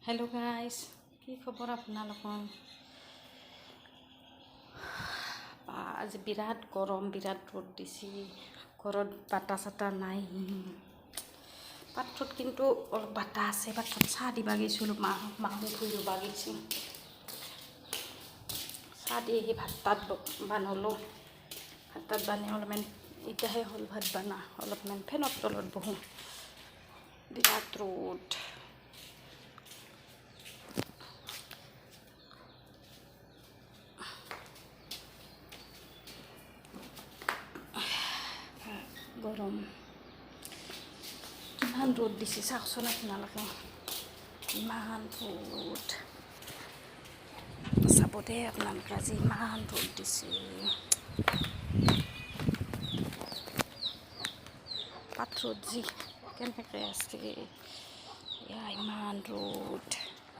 Hello' guys, কি খবৰ আপোনালোকৰ? আজি বিৰাট গৰম, বিৰাট ৰ'দ দিছে। ঘৰত বাটা চাটা নাই। পাথৰত কিন্তু অলপ বাটা আছে। পাথৰত চাহ দিবা গৈছিলোঁ, মাহো ভুঁই ৰুবা গৈছিল। চাহ দি আহি ভাত তাত বানালোঁ। ভাত তাত বানাই অলপমান এতিয়াহে হ'ল ভাত বানা। অলপমান ফেনৰ তলত বহোঁ, বিৰাট ৰ'দ। গৰম, কিমান ৰ'দ দিছে চাওকচোন আপোনালোকে, ইমান ৰ'দ। চাব দেই আপোনালোকে, আজি ইমান ৰ'দ দিছে। পাথৰত যি কেনেকৈ আছে, এয়া ইমান ৰ'দ।